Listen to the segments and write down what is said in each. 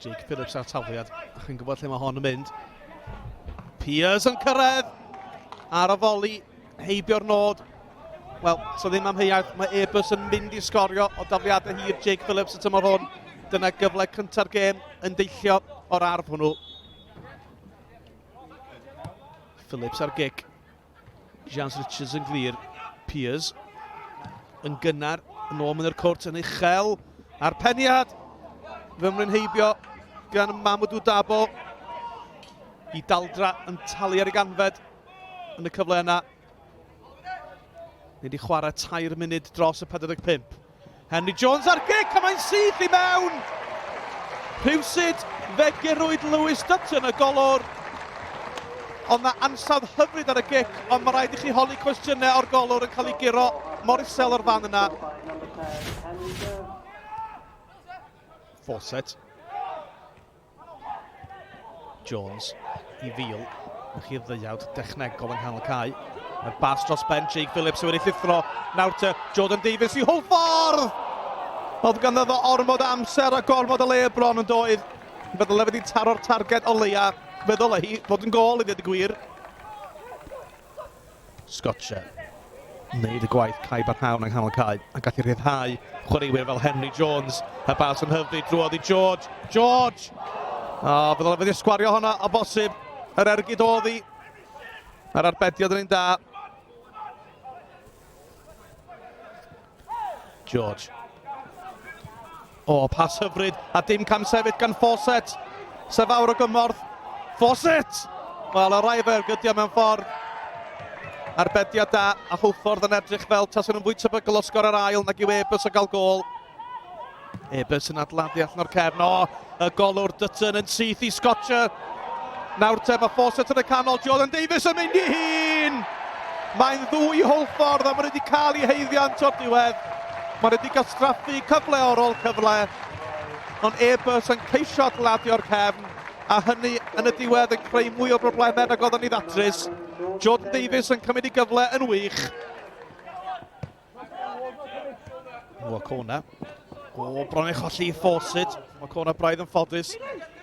Jake Phillips ar tafliad. A chi'n gwybod lle mae hon yn mynd. Pears yn cyrraedd ar y foli, heibio'r nod. Wel, so ddim amheuaeth, mae Airbus yn mynd i sgorio o dafliadau hir Jake Phillips y tymor hwn. Dyna gyfle cynta'r gêm yn deillio o'r arf hwnnw. Phillips ar gic. Jans Richards yn glir. Pears yn gynnar yn ôl mewn i'r cwrt yn uchel. A'r peniad fymryn heibio gan Mamadou Dabo i daldra yn talu ar ei ganfed yn y cyfle yna. Ni wedi chwarae 3 munud dros y 45. Henry Jones ar gic a mae'n syth i mewn! Rhywsut fe gyrwyd Lewis Dutton y golwr. Ond na ansawdd hyfryd ar y gic, ond mae rhaid i chi holi cwestiynau o'r golwr yn cael ei guro mor isel o'r fan yna. Fawcett. Jones i Fil. Mae chi'r ddeuawd dechnegol yng nghanol cae. Mae'r bas dros ben Jake Phillips sydd wedi llithro. Nawr te Jordan Davies i Hwlffordd! Oedd ganddo fo ormod o amser a gormod o le bron yn doedd. Fe ddyle wedi taro'r targed o leia. Fe ddyle hi fod yn gôl i ddweud y gwir. Scotcher. Wneud y gwaith cae barhawn yng nghanol cae a gallu rhyddhau chwaraewyr fel Henry Jones. Y bas yn hyfryd drwodd i George. George! O, oh, fe ddyle wedi sgwario hwnna o bosib. Yr ergyd oedd hi. Mae'r arbediad yn un da. George. O, oh, pas hyfryd, a dim camsefyll gan Fawcett. Sef fawr o gymorth. Fawcett! Wel, y rai fe ergydio mewn ffordd. Arbediad da, a Hwlffordd yn edrych fel tasen nhw'n fwy tebygol o sgor yr ail nag yw Airbus o gael gôl. Airbus yn adeiladu allan o'r cefn. O, y golwr Dutton yn syth i Scotcher. Nawr te, mae Fawcett yn y canol. Jordan Davies yn mynd i hun! Mae'n ddwy Hwlffordd a maen nhw wedi cael eu haeddiant o'r diwedd. Maen nhw wedi gwastraffu cyfle ar ôl cyfle. Ond Airbus yn ceisio adeiladu o'r cefn a hynny yn y diwedd yn creu mwy o broblemau nag oedden ni ddatrys. Jordan Davies yn cymryd ei gyfle yn wych. Wakona. O, bron ei cholli i Fawcett. Wakona braidd yn ffodus.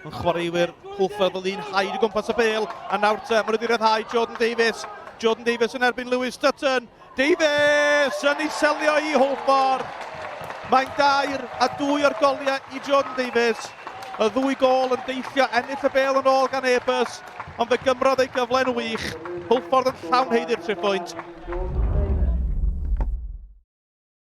Yn chwaraewyr Hwlffordd fel un haid o gwmpas y bêl. A nawr te, maen nhw wedi rhyddhau Jordan Davies. Jordan Davies yn erbyn Lewis Dutton. Davies yn ei selio i Hwlffordd. Mae'n 4 a 2 o'r goliau i Jordan Davies. Y ddwy gôl yn deillio ennill y bêl yn ôl gan Airbus, ond fe gymrodd ei gyfle'n wych. Hwlffordd yn llawn haeddu'r triphwynt.